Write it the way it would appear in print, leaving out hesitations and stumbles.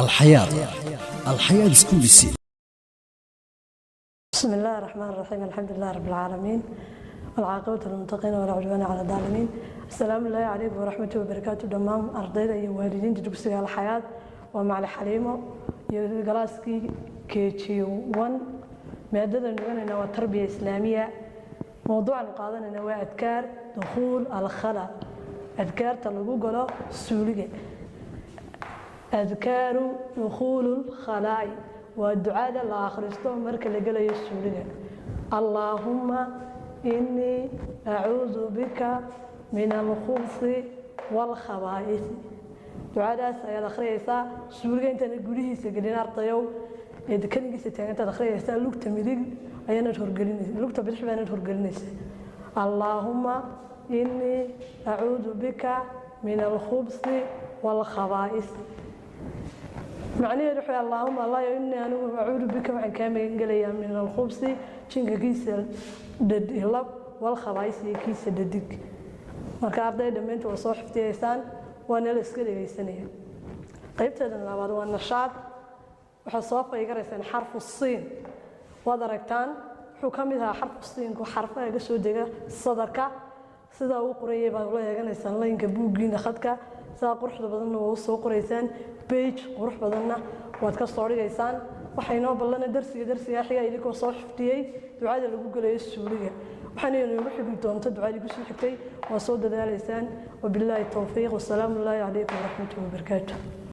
Alxayaad, Alxayaad Schools. بسم الله الرحمن الرحيم، الحمد لله رب العالمين، والعاقبة للمتقين ولا عدوان على الظالمين. السلام الله عليكم ورحمة وبركاته. Dhammaan ardayda iyo waalidiinta dugsiga Alxayaad, waa macalin Xaliimo iyo galaaskii KG 1. Maadadan dhiganayna waa tarbiya islaamiya. Mowduucan qaadanayna waa adkaar dukhuul alkhala, adkaarta lagu galo suuliga. Adkaaru dukhuulu lkhalaa'i waa ducada la akhristo marka la gelayo suuliga. Allaahumma inii acuudu bika min alkhubsi waalkhabaa'isi. Ducadaas ayaad akhriyaysaa suuliga intaana gudihiisa gelin. Ardayow, ee keligiisa taagantaad akhriyaysaa. Lugta midig ayaanad horgelinaysa, lugta bidix baanad horgelinaysa. Allaahumma inii acuudu bika min alkhubsi waalkhabaa'isi. Macnaheedu wuxuu: Allaahuma, allayo, inii anigu, acuudu bika, waxaan kaa magan gelayaa, min alkhubsi, jinka kiisa lab, walkhabaa'is, iyo kiisa dhadig. Marka arday, dhammaynta waa soo xifdiyaysaan, waana la iska dhegaysanaya. Qaybteeda labaad waa nashaad. Waxaad soo faygaraysaan xarfu siin. Waad aragtaan, wuxuu ka mid ahaa xarfu siinku xarfaha ka soo dega sadarka. Sidaa uu qorayay baad ula eeganaysaan laynka buuggiina, khadka sidaa quruxda badanna waa u soo qoraysaan, page qurux badanna waad ka soo dhigaysaan. Waxaa inoo ballana darsiga darsiga xiga, idinkoo soo xifdiyey ducada lagu gelayo suuliga. Waxaana inoogu xigi doonto ducadii kusoo xigtay. Waa soo dadaalaysaan. Wabilaahi towfiiq, wasalaamu ullaahi calaykum waraxmatuhi wabarakaatu.